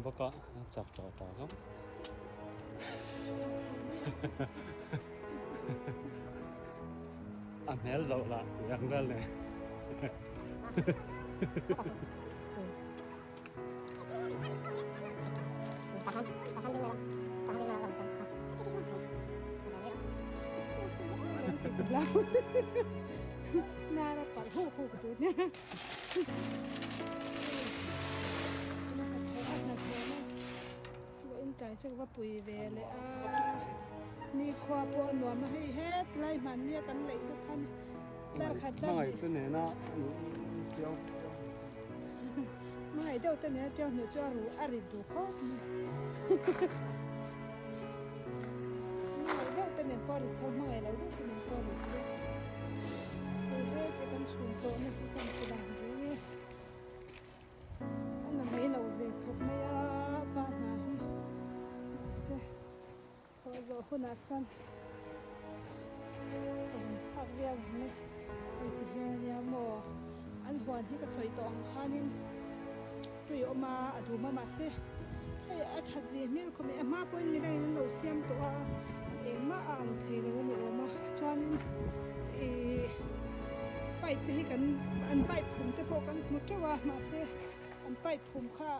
bawk a, a chak tawh tawh hlauh. A hmel zoh lah tih ang vel nen. Pui ve leh a nikhua pawh a nuam a hei het lai hmannia kan leih te khan tlar khat tlar hmangaih te nena tiau hmangaih deuh te nena tiau hnu chu a ruh a rit duh khawp mai hmangaih deuh te nen pawh a rit tho hmangaih lo deuh te nen pawh a rit tho hei hete kan chhun tawh na hi kan che dan reng e. A na mai lo ve khawp mai a va hna hi mahse thawh zawh hunah chuan ka rawn thlak viau ang le hei ti hian ania maw an huan hi ka sawi tawh ang khanin tui a awm a a dum a mahse hei a that ve hmel khawp mai a hma pawhin midangin an lo siam tawh a engmah a ang thei lo a ni awm a chuanin ihh pipe te hi kan an pipe phum te pawh kan hmu teuh a mahse an pipe phum kha.